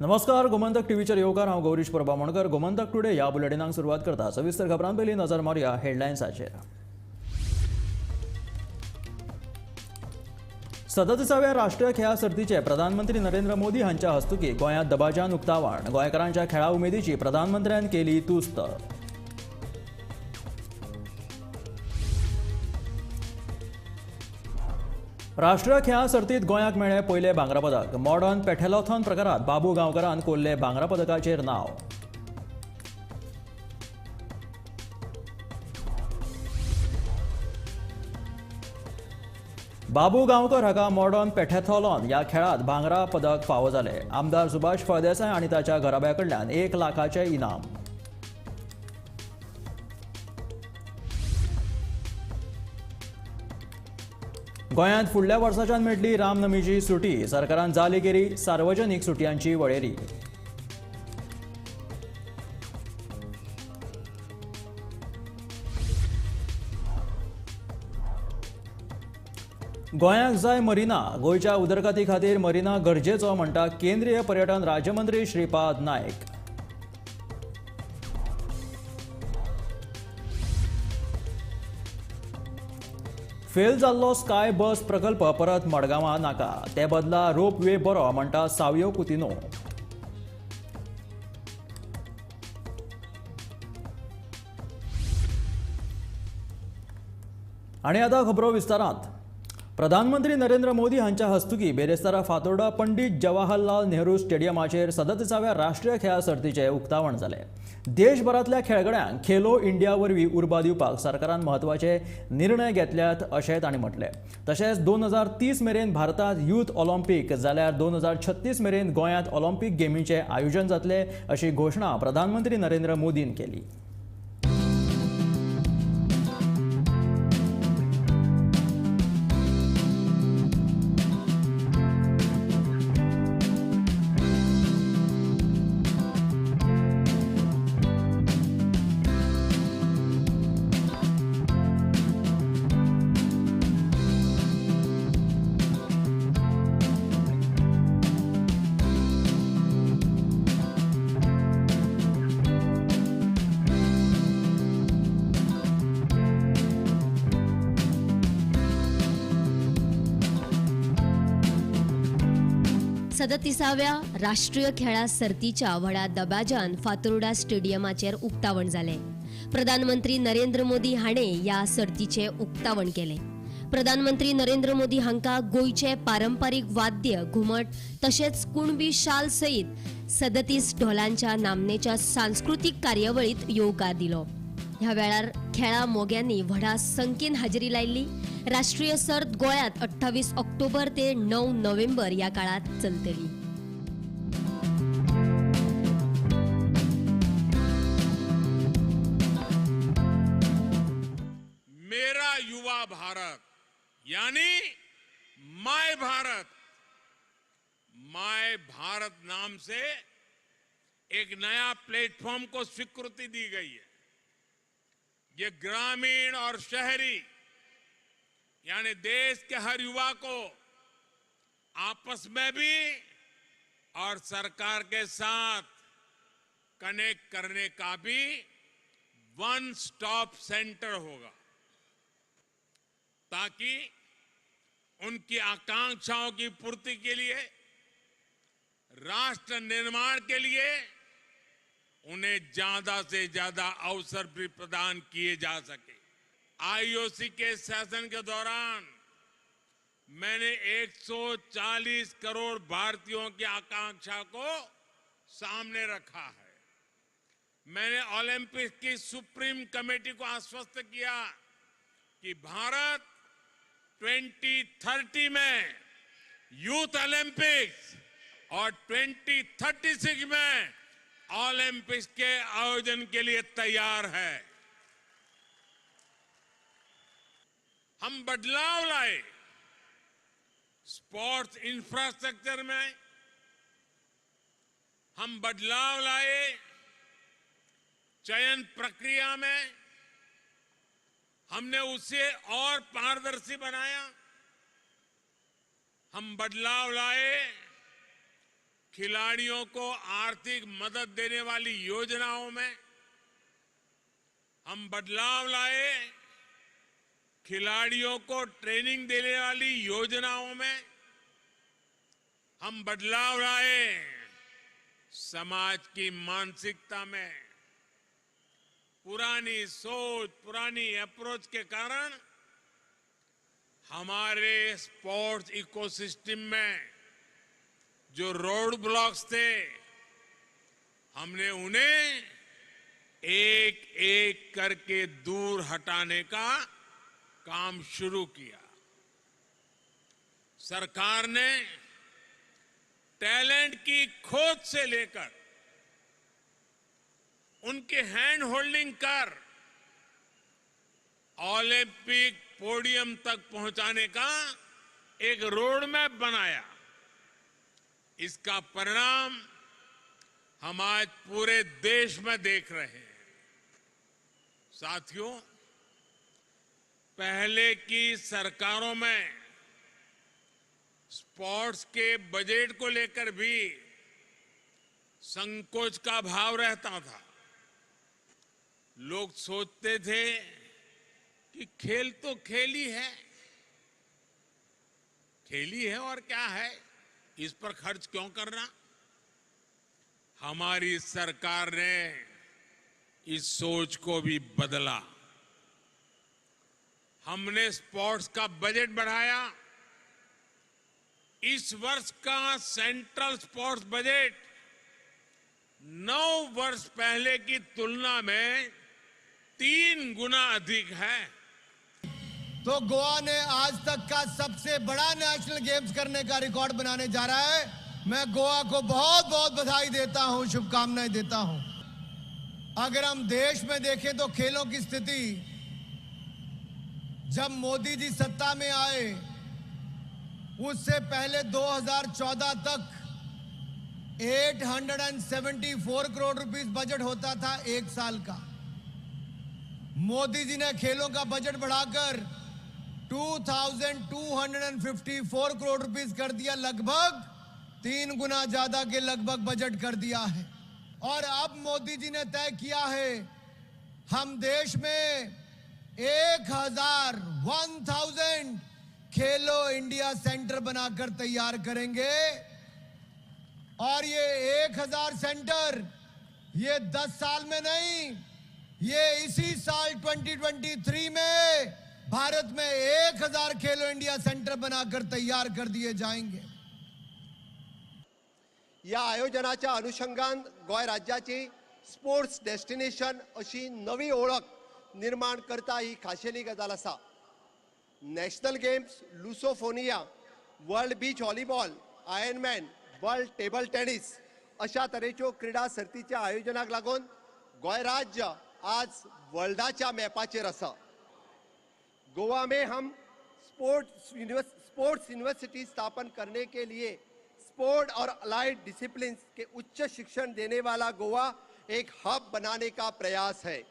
नमस्कार, गोमंतक टीव्हीचेर येवकार. हांव गौरीश परब आमोणकर. गोमंतक टुडे ह्या बुलेटिनाक सुरवात करता. सविस्तर खबरां पयलीं नजर मारुया हेडलायन्साचेर. 37व्या राष्ट्रीय खेळां सर्तीचे प्रधानमंत्री नरेंद्र मोदी हांच्या हस्तुकीं गोंयांत दबाज्यान उक्तावण. गोंयकारांच्या खेळा उमेदीची प्रधानमंत्र्यान केली तुस्त. राष्ट्रीय खेळां सर्तीत गोंयाक मेळ्ळें पयलें भांगरा पदक. मॉडर्न पेटॅलॉथॉन प्रकारात बाबू गांवकारान कोल्ले भांगरा पदकाचेर नांव. बाबू गांवकर हाका मॉडर्न पेटॅथॉलॉन ह्या खेळांत भांगरा पदक फावो जालें. आमदार सुभाष फळदेसाय आनी ताच्या घराब्या कडल्यान 1 लाखाचें इनाम. गोंयांत फुडल्या वर्साच्यान मेळटली रामनमीची सुटी. सरकारान जारी केली सार्वजनीक सुटयांची वळेरी. गोंयाक जाय मरिना. गोंयच्या उदरगती खातीर मरिना गरजेचो म्हणटा केंद्रीय पर्यटन राज्यमंत्री श्रीपाद नायक. फेल जाल्लो स्काय बस प्रकल्प परत मडगांवां नाका, ते बदला रोप वे बरो म्हणटा सावियो कुतिनो. आनी आतां खबरो विस्तारांत. प्रधानमंत्री नरेंद्र मोदी हांच्या हस्तुकीं बेरेस्तारा फातोर्डा पंडीत जवाहरलाल नेहरू स्टेडियमाचेर 37व्या राष्ट्रीय खेळां सर्तीचें उक्तावण जालें. देशभरांतल्या खेळगड्यांक खेलो इंडिया वरवीं उर्बा दिवपाक सरकारान म्हत्वाचे निर्णय घेतल्यात अशें तांणी म्हटलें. तशेंच 2030 मेरेन भारतांत यूथ ऑलिम्पीक जाल्यार 2036 मेरेन गोंयांत ऑलिम्पीक गेमीचें आयोजन जातलें अशी घोशणा प्रधानमंत्री नरेंद्र मोदीन केली. सदतीसाव्या राष्ट्रीय खेळां सर्तीच्या व्हडा दबाज्यान फातोर्डा स्टेडियमाचेर उक्तावण जालें. प्रधानमंत्री नरेंद्र मोदी हाणें ह्या सर्तीचें उक्तावण केलें. प्रधानमंत्री नरेंद्र मोदी हांकां गोंयचें पारंपारीक वाद्य घुमट तशेंच कुणबी शाल सयत 37 ढोलांच्या नामनेच्या सांस्कृतीक कार्यावळींत येवकार दिलो. ह्या वेळार खेळां मोग्यांनी व्हडा संख्येन हाजेरी लायिल्ली. राष्ट्रीय सर्त गोंयांत 28 ऑक्टोबर ते 9 नोव्हेंबर ह्या काळात चलतली. मेरा युवा भारत यानी my Bharat, my Bharat नाम से एक नया प्लेटफॉर्म को स्वीकृति दी गई है. ये ग्रामीण और शहरी यानी देश के हर युवा को आपस में भी और सरकार के साथ कनेक्ट करने का भी वन स्टॉप सेंटर होगा, ताकि उनकी आकांक्षाओं की पूर्ति के लिए, राष्ट्र निर्माण के लिए उन्हें ज्यादा से ज्यादा अवसर भी प्रदान किए जा सके. आईओसी के सेशन के दौरान मैंने 140 करोड़ भारतीयों की आकांक्षा को सामने रखा है. मैंने ओलंपिक्स की सुप्रीम कमेटी को आश्वस्त किया कि भारत 2030 में यूथ ओलंपिक्स और 2036 में ओलंपिक्स के आयोजन के लिए तैयार है. हम बदलाव लाए स्पोर्ट्स इंफ्रास्ट्रक्चर में, हम बदलाव लाए चयन प्रक्रिया में, हमने उसे और पारदर्शी बनाया. हम बदलाव लाए खिलाड़ियों को आर्थिक मदद देने वाली योजनाओं में हम बदलाव लाए, खिलाड़ियों को ट्रेनिंग देने वाली योजनाओं में हम बदलाव लाए, समाज की मानसिकता में पुरानी सोच, पुरानी अप्रोच के कारण हमारे स्पोर्ट्स इकोसिस्टम में जो रोड ब्लॉक्स थे, हमने उन्हें एक एक करके दूर हटाने का काम शुरू किया। सरकार ने टैलेंट की खोज से लेकर उनके हैंड होल्डिंग कर ओलंपिक पोडियम तक पहुंचाने का एक रोड मैप बनाया। इसका परिणाम हम आज पूरे देश में देख रहे हैं। साथियों, पहले की सरकारों में स्पोर्ट्स के बजट को लेकर भी संकोच का भाव रहता था। लोग सोचते थे कि खेल तो खेल ही है, खेल ही है और क्या है, इस पर खर्च क्यों करना। हमारी सरकार ने इस सोच को भी बदला। हमने स्पोर्ट्स का बजट बढ़ाया। इस वर्ष का सेंट्रल स्पोर्ट्स बजट 9 वर्ष पहले की तुलना में 3 गुना अधिक है। तो गोवा ने आज तक का सबसे बड़ा नेशनल गेम्स करने का रिकॉर्ड बनाने जा रहा है। मैं गोवा को बहुत बहुत बधाई देता हूं, शुभकामनाएं देता हूं। अगर हम देश में देखें तो खेलों की स्थिति, जब मोदी जी सत्ता में आए उससे पहले 2014 तक 874 करोड़ रुपीस बजट होता था एक साल का। मोदी जी ने खेलों का बजट बढ़ाकर 2254 करोड़ रुपीस कर दिया, लगभग 3 गुना ज्यादा के लगभग बजट कर दिया है। और अब मोदी जी ने तय किया है हम देश में 1000 खेलो इंडिया सेंटर बनाकर तैयार करेंगे। और ये 1000 सेंटर ये 10 साल में नहीं, ये इसी साल 2023 में भारत में 1000 खेलो इंडिया सेंटर बनाकर तैयार कर दिए जाएंगे। या आयोजनाच्या अनुषंगान गोंय राज्याची स्पोर्ट्स डेस्टिनेशन अशी नवी ओळख निर्माण करता ही खाशेली गजाल आसा। National games, Lusofonia, world beach volleyball, Ironman, world table tennis अशा तरेच्यो क्रिडा सर्तीच्या आयोजनाक लागून गोंय राज्य आज वर्ल्डाच्या मॅपाचेर आसा। गोवा में हम स्पोर्ट्स यूनिवर्सिटी स्थापन करने के लिए स्पोर्ट और अलाइड डिसिप्लिन के उच्च शिक्षण देने वाला गोवा एक हब बनाने का प्रयास है।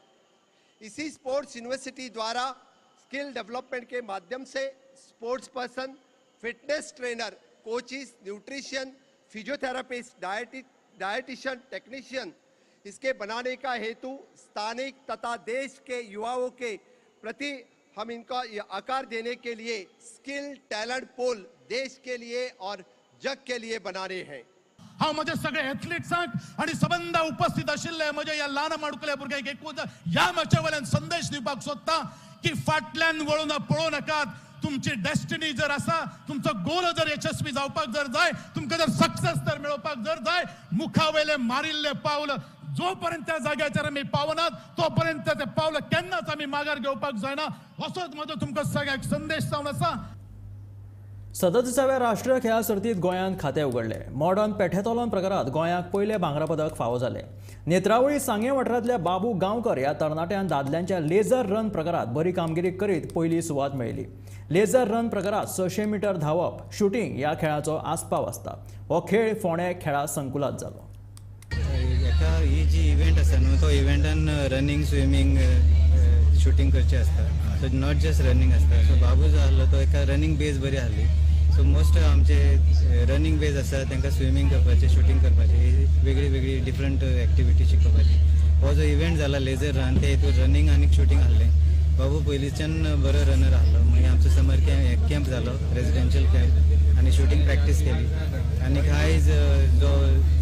इसी स्पोर्ट्स यूनिवर्सिटी द्वारा स्किल डेवलपमेंट के माध्यम से sports person, fitness trainer, coaches, nutrition, physiotherapist, dietitian, technician इसके बनाने का हेतु स्थानिक तथा देश के युवाओं के प्रति हम इनका आकार देने के लिए स्किल टैलेंट पूल देश के लिए और जग के लिए बना रहे हैं। हांव म्हज्या सगळे एथलिट्सांक आनी सबंद उपस्थित आशिल्ले म्हज्या ह्या ल्हान माडकुल्या भुरग्यांक एकूच ह्या माचये वयल्यान संदेश दिवपाक सोदता की फाटल्यान वळून पळोवं नाकात। तुमची डेस्टिनी जर आसा, तुमचो गोल जर यशस्वी जावपाक जर जाय, तुमकां जर सक्सेस तर मेळोवपाक जर जाय, मुखा वयले मारिल्ले पावल जोपर्यंत त्या जाग्याचेर आमी पावनात तोपर्यंत ते पावल केन्नाच आमी मागार घेवपाक जायना, असोच म्हजो तुमकां सगळ्यांक संदेश जावन आसा। 37व्या राष्ट्रीय खेळां सर्तीत गोंयान खातें उगडलें। मॉडर्न पेठेथॉलन प्रकारात गोंयाक पयलें भांगरा पदक फावो जालें। नेत्रावळी सांगें वाठारांतल्या बाबू गांवकर ह्या तरणाट्यान दादल्यांच्या लेझर रन प्रकारात बरी कामगिरी करीत पयली सुवात मेळयली। लेझर रन प्रकारात 600 मीटर धांवप, शुटींग ह्या खेळाचो आस्पाव आसता। हो खेळ फोंडें खेळां संकुलात जालो। एका ही जी इव्हेंट आसा न्हू, तो इव्हेंटान रनिंग, स्विमींग, शुटींग करचें आसता। सो not just running आसता। सो बाबू जो आहलो तो एका रनिंग बेज बरी आहली। सो मोस्ट आमचे रनिंग बेज आसा तांकां स्विमींग करपाचें, शुटींग करपाचें, ही वेगळी वेगळी डिफरंट एक्टिविटी शिकोवपाची. हो जो इव्हेंट जाला लेजर रन, ते हितून रनिंग आनी शुटींग आहलें. बाबू पयलींच्यान बरो रनर आहलो. मागीर आमचो समर कॅम्प जालो, रेजिडेन्शियल कॅम्प, आनी शुटींग प्रॅक्टीस केली. आनी आयज जो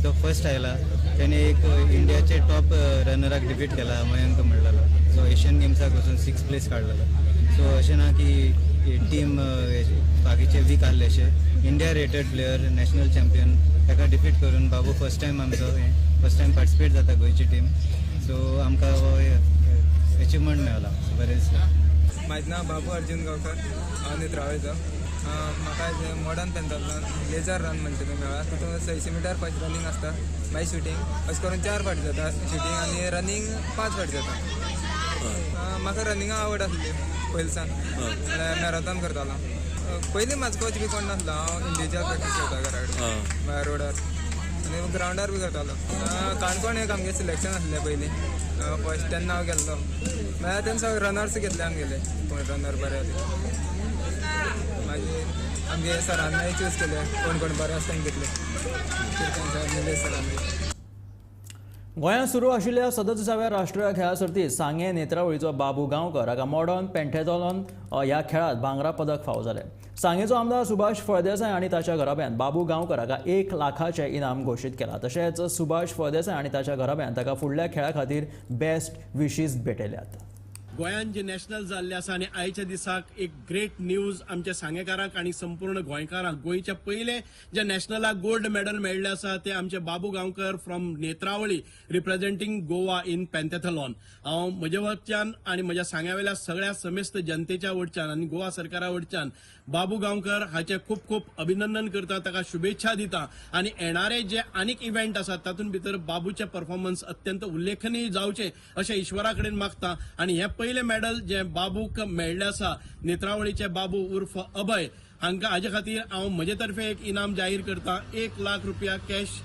जो फर्स्ट आयला तेणे एक इंडियाचे टॉप रनराक डिफीट केला, मयंक म्हणलेलो. सो एशियन गेम्साक वचून 6 प्लेस काडलेलो. सो अशें ना की टीम बाकीचे वीक आहले, अशें India rated player, national champion, ताका डिफीट करून बाबू फर्स्ट टायम आमचो फर्स्ट टायम पार्टिसिपेट जाता गोंयची टीम. सो आमकां हो एचिवमेंट मेळला, बरें दिसलें. म्हाजें नांव बाबू अर्जुन गांवकर, हांव नेत्रावळीचो. म्हाका मॉडर्न पेंथाथलॉन लेजर रन म्हणटा तें मेळ्ळा. तितून 600 मिटर फर्स्ट रनिंग आसता, मागीर शुटींग, अशें करून 4 फावटी जाता शुटींग आनी रनिंग 5 फावटी जाता. म्हाका रनिंगा आवड आसली पयलीं सावन, म्हणल्यार मॅरेथॉन करतालो. पयलीं म्हाजो कोच बी कोण नासलो, हांव इंडिविज्युअल प्रॅक्टीस करता घरा कडेन, म्हळ्यार रोडार आनी ग्रावंडार बी करतालो. काणकोण एक आमगें सिलेक्शन आसलें पयलीं फर्स्ट, तेन्ना हांव गेल्लो. म्हळ्यार तेन्ना सगळे रनर्स घेतले आमगेले, कोण रनर बरे आसले. मागीर आमगे सरान मागीर चूज केले कोण कोण बरे आसा तांकां घेतले, किर्तन सर, निलेश सरान बी. गोंयांत सुरू आशिल्ल्या 37व्या राष्ट्रीय खेळां सर्तींत सांगें नेत्रावळीचो बाबू गांवकर हाका मॉडर्न पेंटेथॉलॉन ह्या खेळांत भांगरा पदक फावो जालें. सांगेचो आमदार सुभाष फळदेसाय आनी ताच्या घराब्यान बाबू गांवकर हाका 1 लाखाचें इनाम घोशीत केलां. तशेंच सुभाष फळदेसाय आनी ताच्या घराब्यान ताका फुडल्या खेळा खातीर बेस्ट विशीस भेटयल्यात. गोंयांत जे नॅशनल जाल्ले आसा आनी आयच्या दिसाक एक ग्रेट न्यूज आमच्या सांगेकारांक आनी संपूर्ण गोंयकारांक, गोंयच्या पयले जे नॅशनलाक गोल्ड मेडल मेळ्ळें आसा ते आमचे Babu Gaonkar from Netravali, representing Goa in pentathlon. हांव म्हज्या वटच्यान आनी म्हज्या सांग्यावेल्या सगळ्या समेस्त जनतेच्या वटच्यान आनी गोवा सरकारा वटच्यान बाबू गांवकर हाचें खूब खूब अभिनंदन करता, ताका शुभेच्छा दिता आनी येणारे जे आनीक इव्हेंट आसात तातूंत भितर बाबूचें परफॉर्मन्स अत्यंत उल्लेखनीय जावचें अशें ईश्वरा कडेन मागता. आनी हें पयलें मेडल जें बाबूक मेळ्ळें आसा, नेत्रावळीचे बाबू उर्फ अभय हांकां, हाजे खातीर हांव म्हजे तर्फे एक इनाम जाहीर करता, 1 लाख रुपया कॅश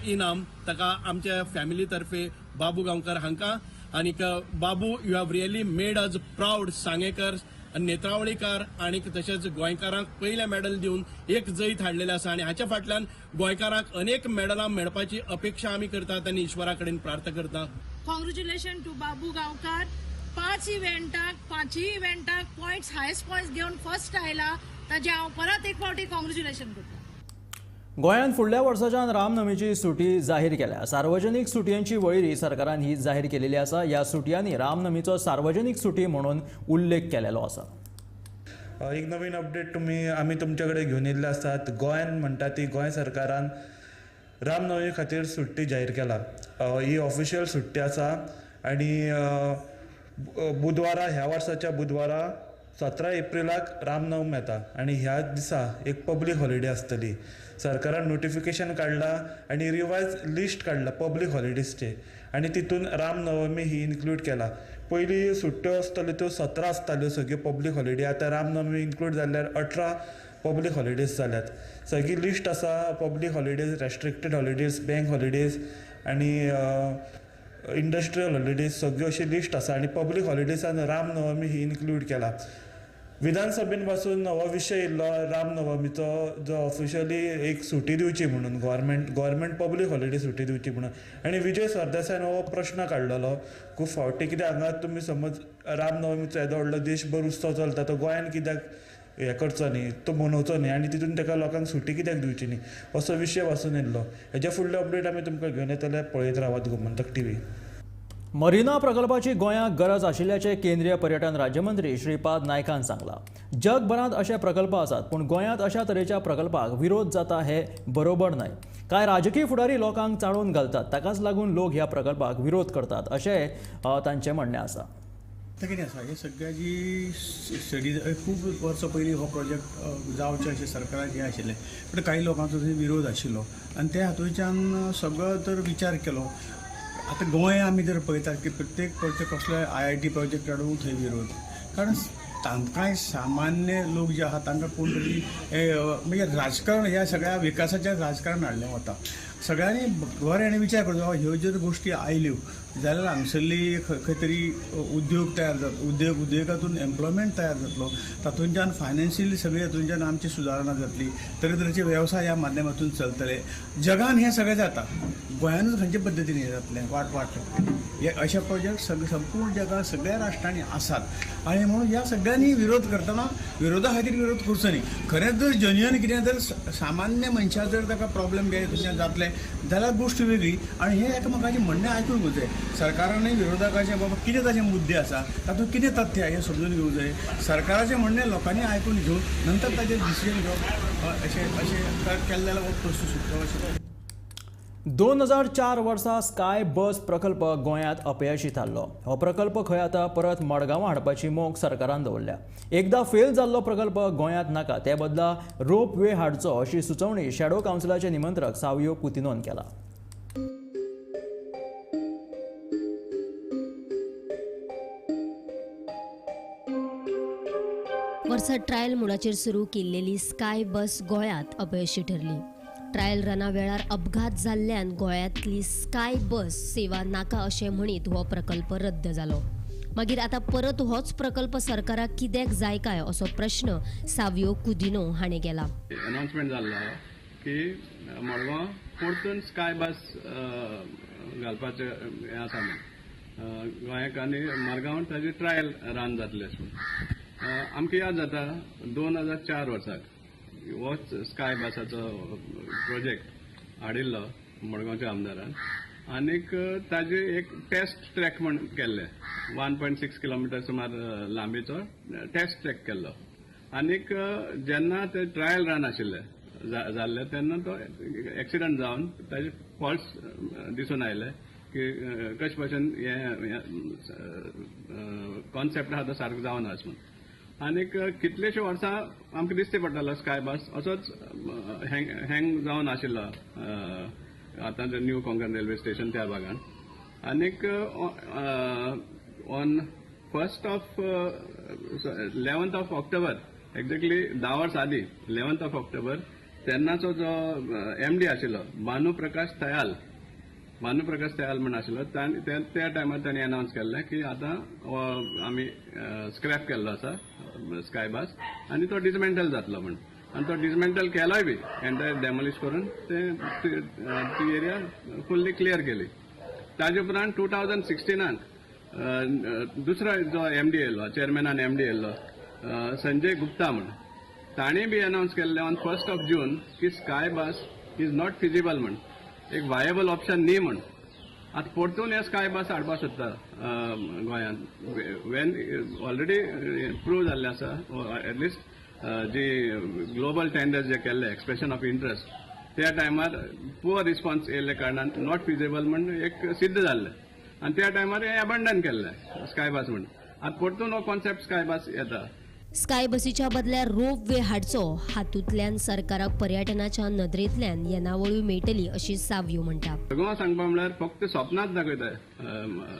इनाम ताका आमच्या फॅमिली तर्फे बाबू गांवकर हांकां. आनीक Babu, you have really made us proud Sangekar, नेत्रावळीकार आनी तशेंच गोंयकारांक पयलें मेडल दिवन एक जैत हाडलेलें आसा आनी हाच्या फाटल्यान गोंयकारांक अनेक मेडलां मेळपाची अपेक्षा आमी करतात आनी ईश्वरा कडेन प्रार्थना करता. कॉंग्रेच्युलेशन टू बाबू गांवकार. 5 इव्हेंटाक, 5 इव्हेंटाक पॉयंट्स, हायस्ट पॉयंट्स घेवन फर्स्ट आयला, ताजें हांव परत एक फावटी कॉंग्रेच्युलेशन करता. गोंयांत फुडल्या वर्साच्यान रामनमीची सुटी जाहीर केल्या. सार्वजनीक सुटयांची वळेरी सरकारान ही जाहीर केलेली आसा. ह्या सुटयांनी रामनमीचो सार्वजनीक सुटी म्हणून उल्लेख केलेलो आसा. एक नवीन अपडेट आमी तुमचे कडेन घेवन येयल्ले आसात. गोंयान म्हणटा ती गोंय सरकारान रामनवमी खातीर सुट्टी जाहीर केला. ही ऑफिशियल सुट्टी आसा आनी बुधवारा, ह्या वर्साच्या बुधवारा 17 एप्रिलाक रामनवम येता आनी ह्या दिसा एक पब्लीक हॉलिडे आसतली. सरकारान नोटिफिकेशन काडला आनी रिवायज लिस्ट काडला पब्लीक हॉलिडेजचे आनी तितून रामनवमी ही इन्क्लूड केला. पयलीं सुट्ट्यो आसताल्यो त्यो 17 आसताल्यो सगळ्यो पब्लीक हॉलिडे, आतां रामनवमी इन्क्लूड जाल्यार 18 पब्लीक हॉलिडेज जाल्यात. सगळी लिस्ट आसा public holidays, restricted holidays, bank holidays आनी इंडस्ट्रियल हॉलिडेज, सगळ्यो अशी लिस्ट आसा आनी पब्लीक हॉलिडेजान रामनवमी ही इन्क्लूड केला. विधानसभेन पासून हो विशय येयल्लो रामनवमीचो, जो ऑफिशियली एक सुटी दिवची म्हणून, गव्हर्मेंट पब्लीक हॉलिडे सुटी दिवची म्हणून, आनी विजय सरदेसायान हो प्रश्न काडलेलो खूब फावटी. कित्याक हांगा तुमी समज रामनवमीचो येदो व्हडलो देशभर उत्सव चलता, तो गोंयान कित्याक हें करचो न्ही, तो मनोवचो न्ही आनी तितून ताका लोकांक सुटी कित्याक दिवची न्ही, असो विशय पासून येयल्लो. हेज्या फुडले अपडेट आमी तुमकां घेवन येतले. पळयत रावात गोमंतक टीव्ही. मरिना प्रकल्पाची गोंयांक गरज आशिल्ल्याचें केंद्रीय पर्यटन राज्यमंत्री श्रीपाद नायकान सांगलां. जगभरांत अशे प्रकल्प आसात, पूण गोंयांत अशा तरेच्या प्रकल्पाक विरोध जाता हे बरोबर न्हय. कांय राजकीय फुडारी लोकांक चाळोवन घालतात, ताकाच लागून लोक ह्या प्रकल्पाक विरोध करतात अशें तांचें म्हणणें आसा. आतां कितें आसा, हे सगळ्या जी स्टडी खूब वर्सां पयलीं हो प्रोजेक्ट जावचें अशें सरकाराक हें आशिल्लें, पूण कांय लोकांचो थंय विरोध आशिल्लो आनी त्या हातूंतल्यान सगळो तर विचार केलो. आतां गोंय आमी जर पळयतात की प्रत्येक प्रोजेक्ट कसलो IIT project हाडून थंय विरोध, कारण तांकांय सामान्य लोक जे आहा तांकां कोण तरी म्हणजे राजकारण ह्या सगळ्या विकासाचें राजकारण हाडलें वता. सगळ्यांनी बरें आनी विचार करचो. ह्यो जर गोश्टी आयल्यो जाल्यार हांगसरली खंय तरी उद्योग तयार जातलो, उद्योगातून एम्प्लॉयमेंट तयार जातलो, तातूंतल्यान फायनान्शियली सगळी हातूंतल्यान आमची सुदारणा जातली, तरेतरेचे वेवसाय ह्या माध्यमातून चलतले. जगान हें सगळें जाता, गोंयानूच खंयचे पद्दतीन हें जातलें वाट लागतली. हे अशे प्रोजेक्ट सगळे संपूर्ण जगात सगळ्या राष्ट्रांनी आसात आनी म्हणून ह्या सगळ्यांनी विरोध करतना विरोधा खातीर विरोध करचो न्ही. खरेंच जर जेन्युअन कितें जर सामान्य मनशा जर ताका प्रॉब्लेम कितें जातलें जाल्यार गोश्ट वेगळी. आनी हें एकामेकाचें म्हणणें आयकून घेवंक जाय. सरकारानूय विरोधकाचें बाबा कितें ताचे मुद्दे आसा, तातूंत कितें तथ्य आसा हें समजून घेवंक जाय. सरकाराचें म्हणणें लोकांनी आयकून घेवन नंतर ताचेर डिसिजन घेवप अशें अशें केलें जाल्यार हो प्रस्न सुट्टलो अशें. 2004 वर्सा स्काय बस प्रकल्प गोंयांत अपयशी थारलो. हो प्रकल्प खंय आतां परत मडगांवां हाडपाची मोख सरकारान दवरल्या. एकदां फेल जाल्लो प्रकल्प गोंयांत नाका, ते बदला रोप वे हाडचो अशी सुचोवणी शॅडो कावन्सिलाचे निमंत्रक सावियो कुतिनोन केला. वर्सा ट्रायल मोडाचेर सुरू केल्लेली स्काय बस गोंयांत अपयशी ठरली. ट्रायल रना वेळार अपघात जाल्ल्यान गोंयांतली स्काय बस सेवा नाका अशें म्हणीत हो प्रकल्प रद्द जालो. मागीर आतां परत होच प्रकल्प सरकाराक कित्याक जाय काय असो प्रश्न सावियो कुदिनो हाणें केला. अनाउन्समेंट जाल्लो की मडगांव परतून स्काय बस घालपाचें हें आसा म्हूण गोंयाक आनी मडगांव ताजी ट्रायल रन जातलें अशें म्हूण. आमकां याद जाता 2004 वर्साक होच स्काय बसाचो प्रोजेक्ट हाडिल्लो मडगांवच्या आमदारान आनीक ताजे एक टेस्ट ट्रॅक म्हण केल्ले 1.6 किलोमिटर सुमार लांबीचो टेस्ट ट्रॅक केल्लो आनीक जेन्ना ते ट्रायल रन आशिल्ले जाल्ले तेन्ना तो एक्सिडंट जावन ताजे फॉल्ट्स दिसून आयले की कशे भशेन हे कॉन्सेप्ट आहा तो सारको जावना अशें म्हूण. आनीक कितलेशे वर्सां आमकां दिसते पडटालो स्काय बस असोच हँग जावन आशिल्लो आतां न्यू कोंकण रेल्वे स्टेशन त्या भागान. आनीक on 11th of October exactly 10 वर्सां आदीं 11th of October तेन्नाचो जो एमडी आशिल्लो भानुप्रकाश तयाल म्हण आशिल्लो त्या टायमार तांणी अनावन्स केल्लें की आतां आमी स्क्रॅप केल्लो आसा स्काय बस आनी तो डिसमेंटल जातलो म्हण. आनी तो डिसमेंटल केलोय बी एंटायर डेमोलिश करून ती एरिया फुल्ली क्लियर केली. ताजे उपरांत 2016 दुसरो जो एमडी येयलो, चेअरमॅनान एमडी येयलो संजय गुप्ता म्हण, ताणें बी अनावन्स केल्लें ऑन 1st of June की sky bus is not feasible म्हण, एक वायबल ऑप्शन न्ही म्हण. आतां परतून हे स्काय बस हाडपाक सोदता गोंयांत when already prove जाल्लें आसा एटलिस्ट जी ग्लोबल टेंडर्स जे केल्ले एक्सप्रेशन ऑफ इंट्रस्ट त्या टायमार पुअर रिस्पॉन्स येयल्ल्या कारणान not feasible म्हण एक सिद्ध जाल्लें आनी त्या टायमार हें एबंडन केल्लें स्काय बस म्हण. आतां परतून हो कॉन्सेप्ट स्काय बस येता. स्काय बसीच्या बदल्यार रोप वे हाडचो, हातूंतल्यान सरकाराक पर्यटनाच्या नदरेंतल्यान येणावळूय मेळटली अशी सावियो म्हणटा. मडगांव सांगपा म्हणल्यार फक्त स्वप्नाच दाखयता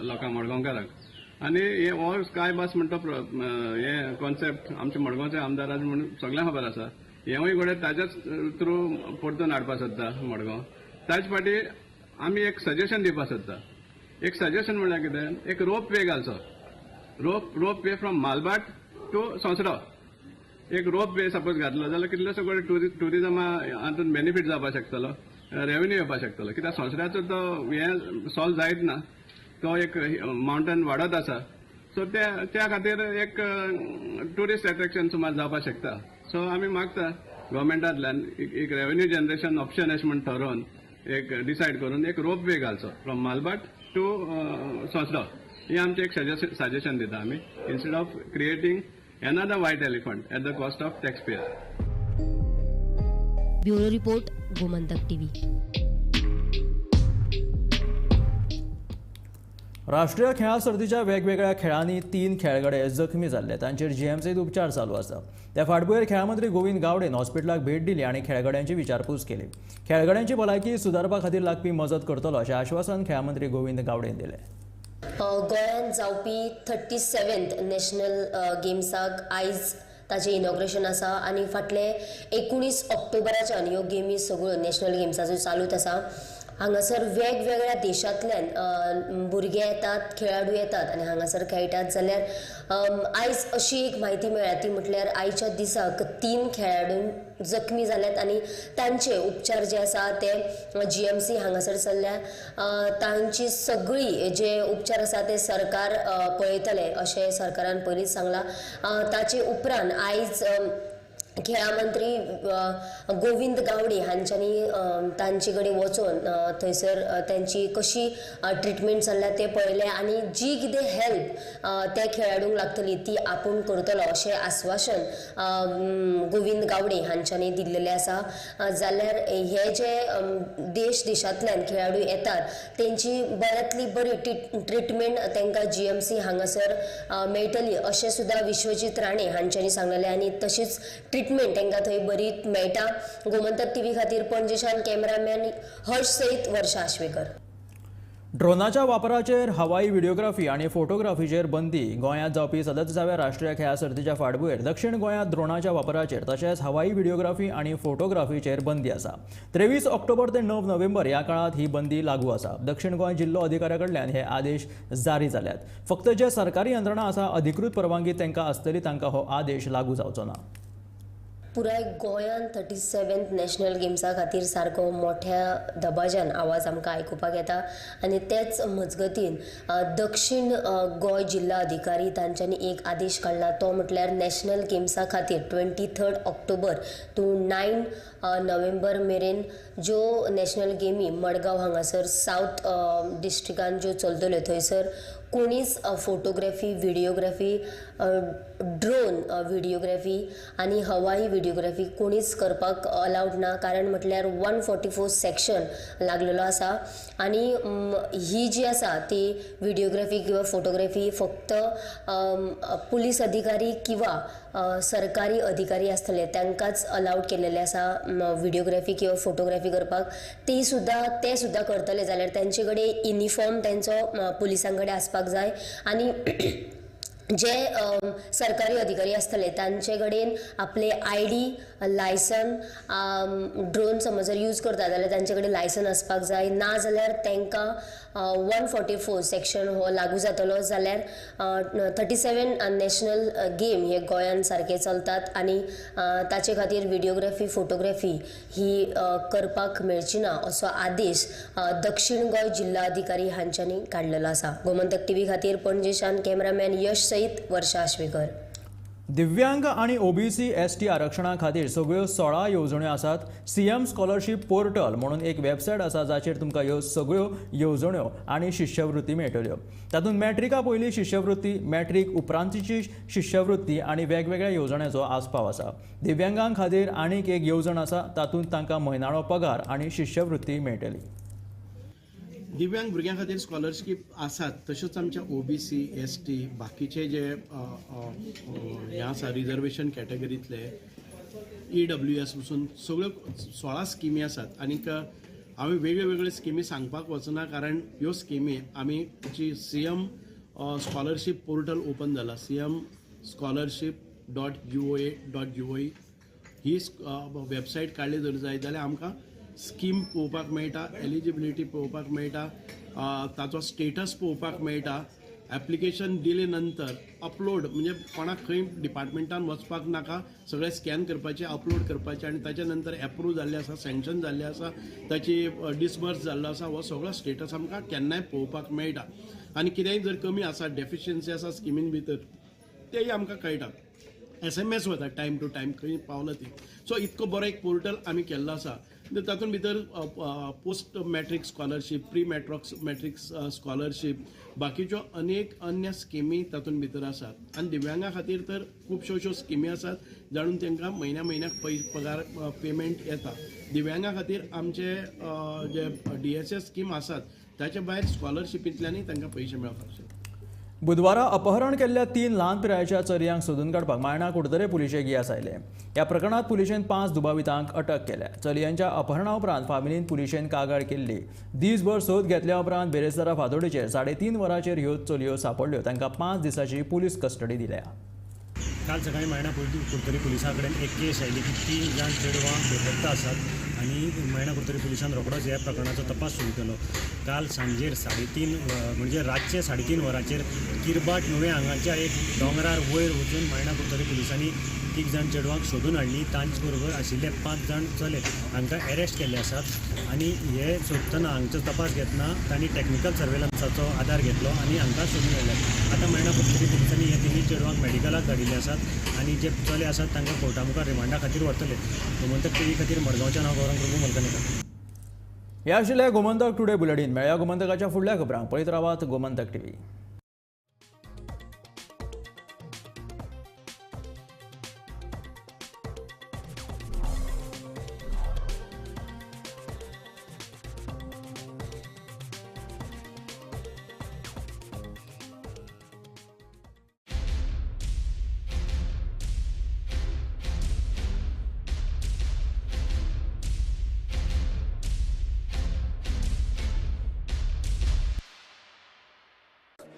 लोकांक मडगांवकारांक आनी हे हो स्काय बस म्हणटा हे कॉन्सेप्ट आमच्या मडगांवच्या आमदाराक म्हूण सगळ्यांक खबर आसा. हेंवूय घडये ताज्याच थ्रू परतून हाडपाक सोदता मडगांव. ताजे फाटी आमी एक सजेशन दिवपाक सोदता. एक सजेशन म्हणल्यार कितें, एक रोप वे घालचो, rope way from Malbhat to Sonsoddo. एक रोप वे सपोज घातलो जाल्यार कितलेसो कडेन ट्युरिजमा हातूंत बेनिफीट जावपाक शकतलो, रेवेन्यू येवपाक शकतलो. कित्याक सोंसड्याचो तो हें सॉल्व जायत ना, तो एक मावंटन वाडत आसा. सो त्या खातीर एक ट्युरिस्ट एट्रेक्शन सुमार जावपाक शकता. सो आमी मागता गव्हर्मेंटांतल्यान एक रेवेन्यू जनरेशन ऑप्शन अशें म्हूण ठरोवन एक डिसायड करून एक रोप वे घालचो फ्रॉम मालभाट टू सोंसडो. हें आमचें एक सजेशन दिता आमी, instead of creating another white elephant at the cost of taxpayer. Bureau report, Gomantak TV. राष्ट्रीय खेळां सर्तीच्या वेगवेगळ्या खेळांनी 3 खेळगडे जखमी जाल्ले, तांचेर जीएमसीत उपचार चालू आसा. त्या फाटभुंयेर खेळां मंत्री गोविंद गावडेन हॉस्पिटलाक भेट दिली आनी खेळगड्यांची विचारपूस केली. खेळगड्यांची भलायकी सुदारपा खातीर लागपी मजत करतलो अशें आश्वासन खेळां मंत्री गोविंद गावडेन दिलें. गोंयांत जावपी 37th national गेम्साक आयज ताचें इनॉग्रेशन आसा आनी फाटले 19 ऑक्टोबराच्यान ह्यो गेमी सगळ्यो नॅशनल गेम्साच्यो चालूच आसा. हांगासर वेगवेगळ्या देशांतल्यान भुरगे येतात, खेळाडू येतात आनी हांगासर खेळटात. जाल्यार आयज अशी एक म्हायती मेळ्ळ्या ती म्हटल्यार आयच्या दिसाक 3 खेळाडू जखमी जाल्यात आनी तांचे उपचार जे आसा ते GMC हांगासर चल्ल्या. तांची सगळी जे उपचार आसा ते सरकार पळयतले अशें सरकारान पयलींच सांगलां. ताचे उपरांत आयज खेळा मंत्री गोविंद गावडे हांच्यांनी तांचे कडेन वचून थंयसर तांची कशी ट्रिटमेंट चल्ल्या तें पळयलें आनी जी कितें हेल्प त्या खेळाडूंक लागतली ती आपूण करतलो अशें आस्वासन गोविंद गावडे हांच्यांनी दिल्लेलें आसा. जाल्यार हे जे देश देशांतल्यान खेळाडू येतात तेंची बऱ्यांतली बरी ट्रिटमेंट तांकां GMC हांगासर मेळटली अशें सुद्दां विश्वजीत राणे हांच्यांनी सांगलेलें आनी तशीच ट्रिटमेंट तांकां थंय बरी मेळटा. गोमंतक टीव्ही खातीर पणजेच्यान कॅमेरामॅन हर्ष सयत वर्षा आश्वेकर. ड्रोनाच्या वापराचेर हवाई व्हिडिओग्राफी आनी फोटोग्राफीचेर बंदी. गोंयांत जावपी 37व्या राष्ट्रीय खेळां सर्तीच्या फाटभुंयेर दक्षिण गोंयांत ड्रोनाच्या वापराचेर तशेंच हवाई व्हिडिओग्राफी आनी फोटोग्राफीचेर बंदी आसा. 23 ऑक्टोबर ते 9 नोव्हेंबर ह्या काळांत ही बंदी लागू आसा. दक्षिण गोंय जिल्लो अधिकाऱ्या कडल्यान हे आदेश जारी जाल्यात. फक्त जे सरकारी यंत्रणा आसा अधिकृत परवानगी तांकां आसतली तांकां हो आदेश लागू जावचो ना. पुराय गोंयान 37th national गेम्सा खातीर सारको मोठ्या दबाज्यान आवाज आमकां आयकुपाक येता आनी तेच मजगतीन दक्षिण गोंय जिल्ला अधिकारी तांच्यांनी एक आदेश काडला तो म्हटल्यार नॅशनल गेम्सा खातीर 23 ऑक्टोबर टू 9 नोव्हेंबर मेरेन ज्यो नॅशनल गेमी मडगांव हांगासर सावथ डिस्ट्रिक्टान ज्यो चलतल्यो थंयसर कोणीच फोटोग्राफी, व्हिडिओग्राफी, ड्रोन व्हिडिओग्राफी आनी हवाई व्हिडिओग्राफी कोणीच करपाक अलावड ना. कारण म्हटल्यार 144 सेक्शन लागलेलो आसा आनी ही जी आसा ती व्हिडिओग्राफी किंवा फोटोग्राफी फक्त पुलीस अधिकारी किंवा सरकारी अधिकारी आसतले तांकांच अलावड केलेले आसा व्हिडिओग्राफी किंवा फोटोग्राफी करपाक. ती सुद्दां ते सुद्दां करतले जाल्यार तांचे कडेन युनिफॉर्म तांचो पुलिसां कडेन आसपाक जाय आनी जे सरकारी अधिकारी आसतले तांचे कडेन आपले ID, licence, drone समज जर यूज करता जाल्यार तांचे कडेन लायसन आसपाक जाय. ना जाल्यार तांकां 144 सेक्शन हो लागू जातलो. जाल्यार 37 नॅशनल गेम हे गोंयान सारके चलतात आनी ताचे खातीर व्हिडिओग्राफी, फोटोग्राफी ही करपाक मेळची ना असो आदेश दक्षिण गोंय जिल्ला अधिकारी हांच्यांनी काडलेलो आसा. गोमंतक टीव्ही खातीर पणजेच्यान कॅमेरामॅन यश सयत वर्षा आश्वेकर. दिव्यांग आणि OBC ST आरक्षणा खातीर सगळ्यो 16 येवजण्यो आसात. CM scholarship portal म्हणून एक वेबसायट आसा जाचेर तुमकां ह्यो सगळ्यो येवजण्यो आनी शिश्यवृत्ती मेळटल्यो. तातूंत मॅट्रिका पयली शिश्यवृत्ती, मॅट्रीक उपरांतची शिश्यवृत्ती आनी वेगवेगळ्या येवजण्यांचो आस्पाव आसा. दिव्यांगां खातीर आनीक एक येवजण आसा तातूंत तांकां म्हयनाळो पगार आनी शिश्यवृत्ती मेळटली. दिव्यांग भुरग्यां खातीर स्कॉलरशीप आसात, तशेंच आमच्या OBC, ST बाकीचे जे हे आसा रिजर्वेशन कॅटेगरींतले EWS पसून सगळ्यो 16 स्किमी आसात. आनीक हांवें वेगळ्यो वेगळ्यो स्किमी सांगपाक वचना कारण ह्यो स्किमी आमी जी CM scholarship portal open जाला, CM scholarship.goa.gov ही वेबसायट काडली जर जायत जाल्यार आमकां स्कीम पळोवपाक मेळटा, एलिजिबिलिटी पळोवपाक मेळटा, ताचो स्टेटस पळोवपाक मेळटा. एप्लिकेशन दिले नंतर अपलोड म्हणजे कोणाक खंय डिपार्टमेंटान वचपाक नाका, सगळें स्कॅन करपाचें, अपलोड करपाचें आनी ताच्या नंतर एप्रूव जाल्लें आसा, सँक्शन जाल्लें आसा, ताची डिसबर्स जाल्लो आसा, हो सगळो स्टेटस आमकां केन्नाय पळोवपाक मेळटा. आनी कितेंय जर कमी आसा, डेफिशियन्सी आसा स्किमीन भितर, तेय आमकां कळटा. SMS वता टायम टू टायम खंय पावला ती. सो इतको बरो एक पोर्टल आमी केल्लो आसा. तातूंत भितर post matric scholarship, pre matric scholarship, बाकीच्यो अनेक अन्य स्किमी तातूंत भितर आसात. आनी दिव्यांगा खातीर तर खुबश्यो अश्यो स्किमी आसात जाणून तांकां म्हयन्या म्हयन्याक पगार पेमेंट येता. दिव्यांगा खातीर आमचे जे DSS scheme आसात ताच्या भायर स्कॉलरशिपींतल्यानूय तांकां पयशे मेळपाक शकता. बुधवारा अपहरण केल्ल्या 3 ल्हान पिरायेच्या चलयांक सोदून काडपाक मायणा कुडतरे पुलिशेक येस आयलें. ह्या प्रकरणांत पुलिशेन 5 दुबावितांक अटक केल्या. चलयांच्या अपहरणा उपरांत फामिलीन पुलिशेन कागाळ केल्ली. दीसभर सोद घेतल्या उपरांत बेरेस्तारा फातोडेचेर 3:30 वरांचेर ह्यो चलयो सांपडल्यो. तांकां 5 दिसांची पुलीस कस्टडी दिल्या. काल सकाळी मायणा कुडतरी पुलिसां कडेन एक केस आयली की 3 जाण चेडवां बेपत्ता आसात आनी मायणा कुडतरी पुलिसान रोखडोच ह्या प्रकरणाचो तपास सुरू केलो. काल सांजेर 3:30 म्हणजे रातचे 3:30 वरांचेर किरबाट नुवें हांगाच्या एक दोंगरार वयर वचून मायणा कुडतरी पुलिसांनी 3 जाण चेडवांक सोदून हाडली. तांचे बरोबर आशिल्ले 5 जाण चले हांकां अरेस्ट केल्ले आसात आनी हे सोदतना हांगचो तपास घेतना तांणी टॅक्निकल सर्वेलन्साचो आदार घेतलो आनी हांकां सोदून हाडले. आतां मायणा कुडतरी पुलिसांनी हे 3 चेडवांक मेडिकलाक धाडिल्ले आसात आनी जे चले आसात तांकां कोर्टा मुखार रिमांडा खातीर व्हरतले. गोमंतक टीव्ही खातीर मडगांवच्यान हांव गौरांग प्रभू मलकनेकर. हे आशिल्लें गोमंतक टुडे बुलेटीन. मेळया गोमंतकाच्या फुडल्या खबरांक. पळयत रावात गोमंतक टीव्ही.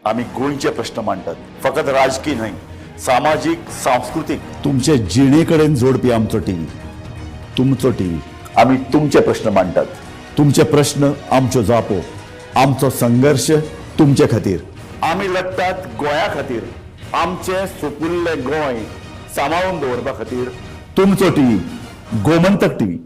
आमी गोंयचे प्रश्न मांडटात, फकत राजकीय न्हय, सामाजीक, सांस्कृतीक, तुमचे जिणे कडेन जोडपी आमचो टीव्ही, तुमचो टीव्ही. आमी तुमचे प्रश्न मांडटात, तुमचे प्रश्न आमच्यो जापो, आमचो संघर्श तुमचे खातीर. आमी लढटात गोंया खातीर, आमचें सुपुल्लें गोंय सांबाळून दवरपा खातीर. तुमचो टीव्ही, गोमंतक टीव्ही.